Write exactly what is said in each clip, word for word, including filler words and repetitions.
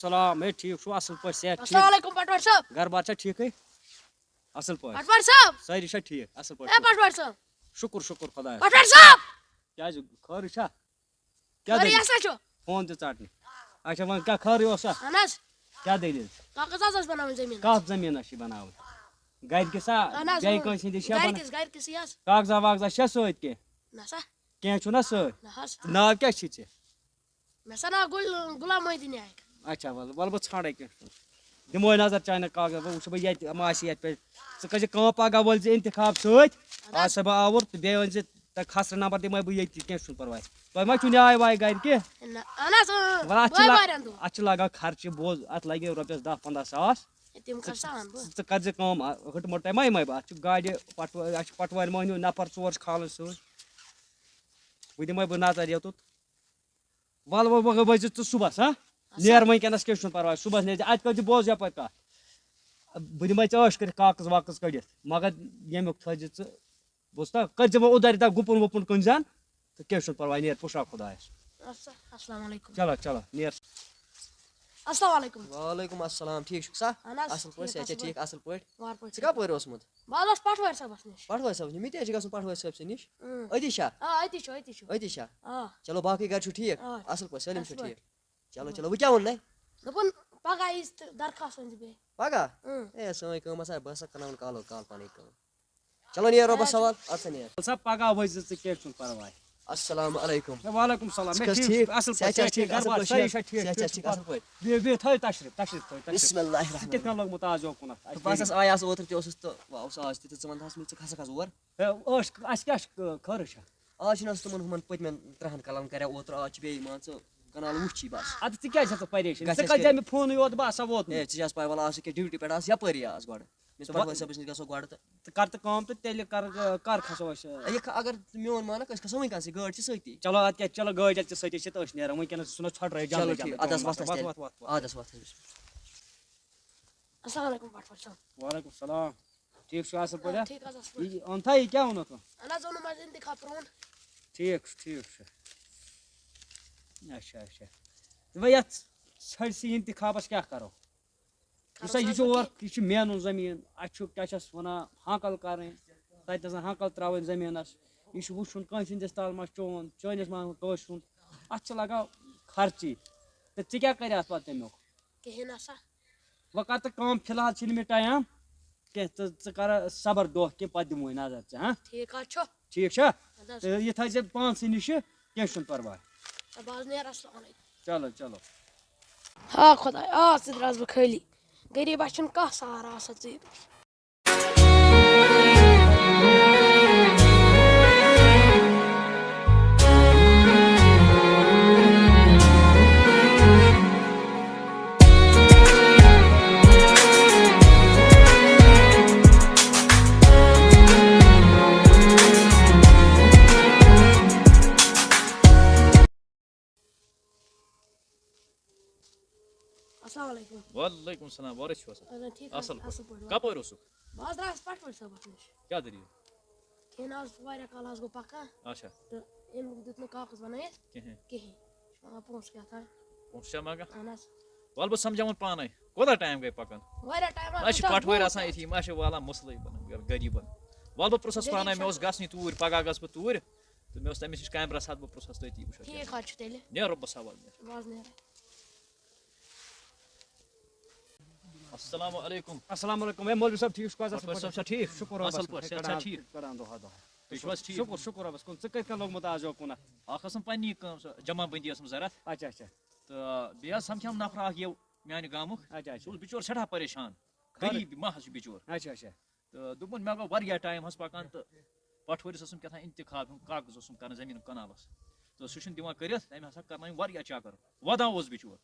سلام، ہے، ٹھیٖک چھُو؟ اَصٕل پٲٹھۍ، صحت ٹھیٖک؟ السلام علیکم پٹوٲرۍ صٲب۔ گرٕ بار چھا ٹھیٖکٕے؟ اَصٕل پٲٹھۍ۔ پٹوٲرۍ صٲب۔ سٲری چھا ٹھیٖک؟ اَصٕل پٲٹھۍ اے شُکُر۔ پٹوٲرۍ صٲب۔ شُکُر، شُکُر خۄدایَس۔ پٹوٲرۍ صٲب۔ کیٛازِ، خٲرٕے چھا؟ کیٛاہ خٲرٕے دٔلیٖل؟ ہسا چھُ۔ فون تہِ ژَٹنہِ۔ اچھا، وۄنۍ کیٛاہ خٲرٕے اوسا؟ اہن حظ۔ کیٛاہ دٔلیٖل؟ کاغذ حظ ٲس بناوٕنۍ زٔمیٖن۔ کَتھ زٔمیٖنَس چھِ بَناوٕنۍ؟ گَرِ کِس ہا؟ اہن حظ، بیٚیہِ اۭں۔ کٲنٛسہِ ہِنٛدِس چھا بَناوٕنۍ؟ گرِکِس، گرِکِس یی حظ۔ کاغذہ واغذہ چھا سۭتۍ کینٛہہ؟ نہ سا۔ کینٛہہ چھُنہ سۭتۍ؟ نہ حظ۔ ناو کیٛاہ چھُے ژےٚ؟ مےٚ سا ناو گُل-، غلام محی الدیٖن نایک۔ اچھا، وَلہٕ، وَلہٕ بہٕ ژھانٛڈے کینٛہہ۔ دِموے نظر چانہِ کاغذ، بہٕ وٕچھٕ بہٕ ییٚتہِ ما آسہِ ییٚتہِ پٮ۪ٹھ۔ ژٕ کٔرۍ زِ کٲم، پَگاہ وٲلۍ زِ اِنتِخاب سۭتۍ۔ آز چھُسے بہٕ آوُر تہٕ بیٚیہِ أنۍ زِ تۄہہِ کھسرٕ نمبر دِمے بہٕ ییٚتی، کینٛہہ چھُنہٕ پَرواے۔ تۄہہِ ما چھُو نیاے واے گَرِ کینٛہہ؟ نہ، اہن حظ، اۭں۔ وَلہٕ اَتھ چھِ بٲے لا-، بارٮ۪ن دۄہَن۔ اَتھ چھِ لَگان خرچہِ، بوز، اَتھ لَگہِ رۄپیَس دَہ پنٛداہ ساس۔ تِم کر سا اَنہٕ بہٕ؟ ژٕ کٔرۍ زِ کٲم، آ، ہُٹہٕ مُٹہٕ تۄہہِ ما یِمَے بہٕ؟ اَتھ چھُ گاڑِ پَٹوٲرۍ، اَسہِ چھِ پَٹوارِ مٔہنیوٗ نفر ژور چھِ کھالٕنۍ سۭتۍ۔ بہٕ دِمَے بہٕ نظر یوٚتُتھ۔ وَلہٕ وۄنۍ، وۄنۍ ؤسۍ زِ ژٕ صُبحَس، ہا؟ نیر وٕنکیٚنَس، کینٛہہ چھُنہٕ پَرواے، صُبحَس نیرِ زِ اَتہِ کٔرۍ زِ بوز یَپٲرۍ کَتھ۔ بہٕ دِمَے ژےٚ عٲش کٔرِتھ کاغذ واغذ کٔڑِتھ، مگر ییٚمیُک تھٲے زِ ژٕ، بوٗزتھا، کٔرۍ زِ وۄنۍ اُدَر یہِ گُپُن وُپُن کٕنۍ زٮ۪ن، تہٕ کینٛہہ چھُنہٕ پَرواے، نیر پُشراو خۄدایَس۔ اچھا، السلام علیکم۔ چلو، چلو، نیر۔ السلام علیکم۔ وعلیکم السلام، ٹھیٖک چھُکھ سا؟ اہن حظ، اَصٕل پٲٹھۍ، ٹھیٖک، صحت چھا اَصٕل ٹھیٖک؟ اَصٕل پٲٹھۍ۔ وارٕ پٲٹھۍ ژٕ کَپٲرۍ اوسمُت؟ بہٕ حظ اوسُس پٹوارِ صٲبَس نِش۔ پٹھوٲرۍ صٲبَس نِش، مےٚ تہِ حظ چھِ گژھُن پٹھوٲرۍ صٲبَس نِش۔ اۭں۔ أتی چھا؟ آ، أتی چھُ، أتی چھُ۔ أتی چھا؟ آ۔ چلو، باقٕے گَرِ چھُو ٹھیٖک؟ آ۔ اَصٕل پٲٹھۍ، سٲلِم چھُ اَصٕل ٹھیٖک؟ چلو، چلو، وۄنۍ کیٛاہ ووٚن مےٚ؟ دوٚپُن، پگاہ ییٖزِ تہٕ درخاست أنۍ زِ بیٚیہِ۔ پگاہ؟ اۭں۔ اے، سٲنۍ کٲم ہسا، بہٕ ہسا کٕناوُن کالو کال پَنٕنۍ کٲم۔ چلو، نیر رۄبَس حوال، اَدٕ سا نیر۔ سا پگاہ ؤسۍ زِ ژٕ، کینٛہہ چھُنہٕ پرواے۔ السلام علیکم۔ ہے، وعلیکم السلام۔ ژٕ ہے، کَس ٹھیٖک ٹھیٖک؟ چھُ، اَصٕل صحت پٲٹھۍ، چھا صحت چھا ٹھیٖک؟ گرٕ اَصٕل بار پٲٹھۍ سٲری چھا؟ چھا ٹھیٖک؟ صحت چھا ٹھیٖک ٹھیٖک؟ پٲٹھۍ؟ اَصٕل پٲٹھۍ۔ بیٚیہِ، بیٚیہِ تھٲیِو تشریٖف، تشریٖف تھٲیِو، بسم تشریٖف۔ اللہ الرحمن ژٕ کِتھ کٔنۍ الرحیم۔ لوٚگمُت آز یوکُنَتھ؟ بہٕ ہسا آیاس اوترٕ تہِ اوسُس تہٕ وۄنۍ آوُس آز تہِ، تہٕ ژٕ وَن تہٕ حظ مےٚ، ژٕ کھسکھ حظ اور؟ ہے، ٲش-، اَسہِ کیٛاہ چھُ خٲرٕے چھا؟ آز چھِنہٕ حظ تِمَن ہُمَن پٔتمٮ۪ن تٕرٛہَن کَلَن کَریو اوترٕ، آز چھِ بیٚیہِ مان ژٕ کَنال وُچھی بَس۔ اَدٕ ژٕ کیٛازِ چھَکھ ژٕ پریشان؟ گژھِ ژٕ حظ کَتہِ کٔرِتھ۔ مےٚ فونٕے یوت، بہٕ آسہٕ ہا ووتمُت۔ ہے، ژٕ چھِ حظ پَے، وَلہٕ آز چھِ کیٛاہ ڈیوٹی پٮ۪ٹھ آز یَپٲری آز گۄڈٕ۔ مےٚ ژٕ پَتہٕ وَ- وَسا بہٕ چھُس گژھان گۄڈٕ تہٕ۔ ژٕ کَر تہٕ کٲم تہٕ تیٚلہِ کَر، کَر کھسو أسۍ؟ ہے، یہِ کھا-، اگر ژٕ میون مانَکھ، أسۍ کھسو وٕنۍ کَنسٕے، گٲڑۍ چھِ سۭتی۔ چلو، اَدٕ کیٛاہ، چلو، گٲڑۍ اَدٕ ژٕ سۭتۍ، أسۍ چھِ تٔتھۍ نیران وٕنکیٚنَس، ژٕ ژھٕنو ژھۄٹرٲیِتھ چلو جلدی، ٹھیٖک، جلدی، اَدٕ حظ کٲم وَتھ حظ وَتھ، تیٚلہِ۔ وَتھ، وَتھ، وَتھ۔ اَدٕ حظ وَتھ حظ۔ السلام علیکم پٹوارِ صٲب۔ وعلیکم السلام۔ ٹھیٖک چھُو، اَصٕل پٲٹھۍ؟ ٹھیٖک حظ، اَصٕل یہِ پٲٹھۍ۔ اوٚن تھا، یہِ کیٛاہ اوٚنُتھ وۄنۍ؟ اہن حظ، اوٚنُم حظ اِنتِخاب پرٛون۔ ٹھیٖک چھُ، ٹھیٖک چھُ۔ اچھا، اچھا۔ وۄنۍ یَتھ ژھَٹہِ سٕے اِنتِخابَس کیٛاہ کَرو؟ وٕچھ سا، یہِ چھُ اورٕ، یہِ چھُ مینُن زٔمیٖن، اَتہِ چھُ کیٛاہ چھِ اَتھ وَنان، ہانٛکَل کَرٕنۍ، تَتہِ نَسَن ہانٛکَل ترٛاوٕنۍ زٔمیٖنَس۔ یہِ چھُ وٕچھُن کٲنٛسہِ ہِنٛدِس تَل ما چھُ چون، چٲنِس ما کٲنٛسہِ ہُنٛد۔ اَتھ چھِ لَگان خرچی۔ تہٕ ژٕ کیٛاہ کَرِ اَتھ پَتہٕ تَمیُک؟ کِہیٖنۍ نہ سا۔ وۄنۍ کَر ژٕ کٲم، فِلحال چھِنہٕ مےٚ ٹایم کینٛہہ، تہٕ ژٕ کَر صبر دۄہ کینٛہہ، پَتہٕ دِموے نظر ژےٚ، ہاں؟ ٹھیٖک حظ چھُ۔ ٹھیٖک چھا؟ اَدٕ حظ۔ تہٕ یہِ تھٲیزِ پانسٕے نِشہِ، کینٛہہ چھُنہٕ پَرواے۔ تہٕ بہٕ حظ نیرٕ، السلام علیکم۔ چلو، چلو۔ ہا خۄداے، آ، ژٕ درٛاس بہٕ خٲلی۔ غریٖبَس چھُنہٕ کانٛہہ سہارٕ آسان ژٕے۔ السلام علیکم۔ وعلیکم السلام، وارٕ چھِو آسان؟ اہن حظ، ٹھیٖک حظ، اَصٕل پٲٹھۍ۔ اَصٕل پٲٹھۍ۔ کَپٲرۍ اوسُکھ؟ بہٕ حظ درٛاس پَٹھوٲرۍ صٲبَس نِش۔ کیٛاہ دٔلیٖل؟ کِہیٖنۍ حظ، واریاہ کال حظ گوٚو پَکان۔ اچھا۔ تہٕ أمۍ دیُت نہٕ کاغذ بَنٲیِتھ کِہیٖنۍ۔ کِہیٖنۍ۔ چھُ منٛگان پونٛسہٕ کیٛاہ تام۔ پونٛسہٕ چھا منٛگان؟ اہن حظ۔ وَلہٕ بہٕ سَمجھاوَن پانَے۔ کوٗتاہ ٹایم گٔے پَکان؟ واریاہ ٹایم حظ، اَسہِ چھِ أسۍ حظ پَٹھوٲرۍ برونٛہہ آسان یِتھی، یِم اَسہِ چھِ والان مُسلٕے یِمَن غریٖبَن۔ وَلہٕ بہٕ پرٛژھَس دٔلیٖل پانَے، چھا؟ مےٚ اوس گژھنٕے توٗرۍ، پَگاہ گژھٕ بہٕ توٗرۍ۔ تہٕ مےٚ اوس تٔمِس نِش کامہِ رَژھ ہَتھ، بہٕ پرٛژھَس تٔتی، وٕچھو کیٛاہ۔ ٹھیٖک حظ چھُ تیٚلہِ۔ نیرو بہٕ سوال، نیر۔ بہٕ حظ نیرٕ۔ السلام علیکم۔ السلام علیکم۔ ہے، مولوی صٲب، ٹھیٖک چھُکھ حظ؟ اَصٕل ڈاکٹر صٲب پٲٹھۍ؟ چھا ٹھیٖک؟ شُکُر اَصٕل رۄبَس کُن۔ پٲٹھۍ، ہے، صحت چھا کَڑان، ٹھیٖک؟ کَڑان دۄہَے دۄہَے۔ تُہۍ چھِو حظ ٹھیٖک؟ شُکُر، شُکُر رۄبَس کُن۔ ژٕ کَتہِ کَتہِ لوٚگمُت آز یوکُنَتھ؟ اَکھ ٲسٕم پنٛنی کٲم، سۄ جمع بندی ٲسٕم ضوٚرَتھ۔ اچھا، اچھا۔ تہٕ بیٚیہِ حظ سَمکھیوم نفرا اَکھ یہِ میٛانہِ گامُک۔ اچھا، سُہ اچھا۔ اوس بِچور سٮ۪ٹھاہ پریشان۔ خٲرٕے؟ غریٖب ما حظ چھُ بِچور۔ اچھا، اچھا۔ تہٕ دوٚپُن، مےٚ گوٚو واریاہ ٹایم حظ پَکان تہٕ پَٹھوٲرِس اوسُم کیٛاہ تام اِنتِخاب ہُنٛد کاغذ اوسُم کَران زٔمیٖنُک کَنالَس۔ تہٕ سُہ چھُنہٕ دِوان کٔرِتھ، تٔمۍ ہسا کَرنٲوِم واریاہ چَکر۔ وَدان اوس بِچور۔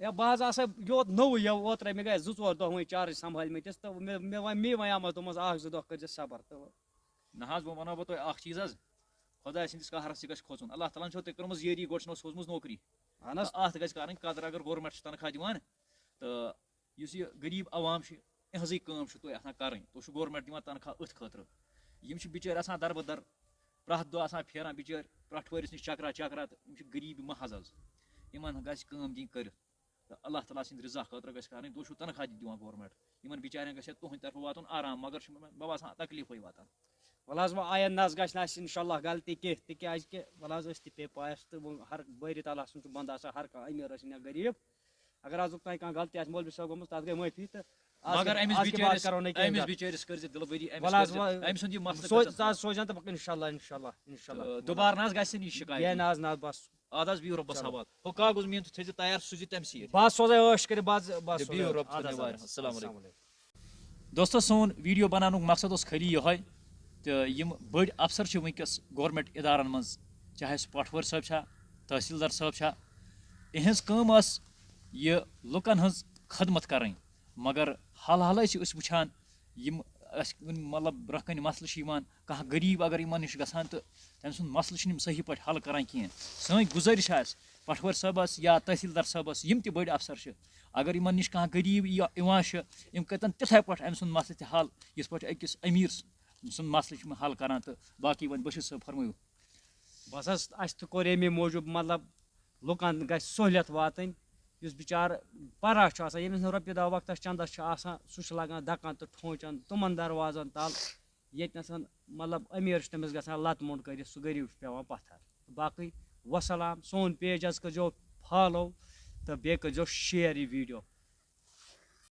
ہے، بہٕ حظ آسہٕ ہا یوت نوٚوُے، یَوٕ اوترَے مےٚ گٔے زٕ ژور دۄہ وۄنۍ چارٕج سنبھالمٕتۍ تِس تہٕ مےٚ، مےٚ وۄنۍ، مے وۄنۍ آمَس، دوٚپمَس، اَکھ زٕ دۄہ کٔرۍزِ صبر تہٕ۔ نہ حظ، وۄنۍ وَنو بہٕ تۄہہِ اَکھ چیٖز حظ، خۄداے سٕنٛدِس قہرَس تہِ گژھِ کھوژُن۔ اللہ تعالیٰ ہَن چھو تۄہہِ کٔرمٕژ یٲری، گۄڈٕ چھُنہٕ اوس سوٗزمُت نوکری۔ اہن حظ۔ تہٕ اَتھ گژھِ کَرٕنۍ قدر، اگر گورمٮ۪نٛٹ چھُ تنخواہ دِوان، تہٕ یُس یہِ غریٖب عوام چھِ، یِہٕنٛزٕے کٲم چھِ تۄہہِ آسان کَرٕنۍ۔ تُہۍ چھِو گورمٮ۪نٛٹ دِوان تنخواہ أتھۍ خٲطرٕ۔ یِم چھِ بِچٲرۍ آسان دَربٕدَر، پرٛٮ۪تھ دۄہ آسان پھیران بِچٲرۍ پَٹھوٲرِس نِش چَکرا چَکرا، تہٕ یِم چھِ غریٖب محض حظ۔ یِمَن گژھِ کٲم دِنۍ کٔرِتھ۔ تہٕ اللہ تعالیٰ سٕنٛدِ رضا خٲطرٕ گژھِ کَرٕنۍ۔ تُہۍ چھُو تنخواہ تہِ دِوان گورمٮ۪نٛٹ، یِمَن بِچارٮ۪ن گژھِ ہے تُہٕنٛدِ طرفہٕ واتُن آرام، مگر چھُ مےٚ باسان تکلیٖفٕے واتان۔ وَلہٕ حظ، وۄنۍ آینٛدٕ نہ حظ گژھِ نہٕ اَسہِ اِنشاء اللہ غلطی کینٛہہ، تِکیٛازِ کہِ وَلہٕ حظ أسۍ تہِ پے پایَس تہٕ وۄنۍ ہر بٲرِ تعالیٰ سُنٛد چھُ بنٛدٕ آسان، ہر کانٛہہ أمیٖر ٲسِن یا غریٖب۔ اگر آز تۄہہِ کانٛہہ غلطی آسہِ مولوی صٲب گٔمٕژ، تَتھ گٔے معٲفی تہٕ آز مگر کہِ-، أمِس آز کہِ بعد بِچٲرِس، کرو نہٕ کینٛہہ أمِس زیادٕ۔ بِچٲرِس کٔرۍ زِ دِلہٕ بٔری، أمِس وَلہٕ حظ، کٔرۍ زِ، وۄنۍ أمۍ سُنٛد یہِ مسلہٕ سوز-، کٔرۍ زِ ژٕ حظ سوزان تہٕ اِنشاء اللہ، اِنشاء اللہ، اِنشاء اللہ۔ تہٕ دُبارٕ نہ حظ گژھِ نہٕ یہِ شِکایت۔ کینٛہہ نہ حظ، نہ حظ، بَس۔ اَدٕ حظ بِہِو رۄبَس چلو۔ حوالہٕ۔ ہُہ کاغذ میون تہِ تھٲیزِ تیار، سوٗزِ تَمہِ سۭتۍ۔ بَس سوزَے عٲش کٔرِتھ، بَس، بَس تہٕ بِہِو سوزَے۔ رۄبَس اَدٕ حظ، حوالہٕ۔ اَدٕ حظ۔ السلام علیکُم۔ السلام علیکُم۔ دوستو، سون ویڈیو بناونُک مقصد اوس خٲلی یِہوٚے تہٕ یِم بٔڑۍ افسر چھِ وٕنکیٚس گورنمنٹ ادارن منٛز، چاہے سُہ پٹھوٲرۍ صٲب چھا، تحصیلدار صٲب چھا، یِہٕنٛز کٲم ٲس یہِ لُکن ہٕنٛز خدمت کرٕنۍ، مگر حال حالٕے چھِ أسۍ وٕچھان یِم اَسہِ کُنہِ مطلب برٛونٛہہ کَنہِ مسلہٕ چھِ یِوان، کانٛہہ غریٖب اگر یِمن نِش گژھان تہٕ تٔمۍ سُنٛد مسلہٕ چھِنہٕ یِم صحیح پٲٹھۍ حل کران کینٛہہ۔ سٲنۍ گُزٲرِش چھِ اَسہِ پٹھوٲرۍ صٲبس یا تحصیلدار صٲبس، یِم تہِ بٔڑۍ افسر چھِ، اگر یِمن نِش کانٛہہ غریٖب یی-، یِوان چھِ، یِم کَتٮ۪ن تِتھَے پٲٹھۍ أمۍ سُنٛد مسلہٕ تہِ حل، یِتھ پٲٹھۍ أکِس أمیٖر سُنٛد مسلہٕ چھِ یِم حل کران۔ تہٕ باقٕے وۄنۍ بشیٖر صٲب فرمٲیِو۔ بس حظ، اَسہِ تہِ کوٚر ییٚمے موٗجوٗب، مطلب، لُکن گژھِ سہوٗلیت واتٕنۍ۔ یُس بِچارٕ پران چھُ آسان، ییٚمِس نہٕ رۄپیہِ دَہ وقتس چندس چھِ آسان، سُہ چھُ لگان دَکان تہٕ ٹھونٛچن تِمن دروازن تل، ییٚتہِ نَسَن، مطلب، أمیٖر چھُ تٔمِس گژھان لَتہٕ موٚنٛڈ کٔرِتھ، سُہ غریٖب چھُ پٮ۪وان پَتھر۔ باقٕے وَسَلام، سون پیج حظ کٔرۍزیو فالو تہٕ بیٚیہِ کٔرۍزیو شِیَر یہِ ویٖڈیو۔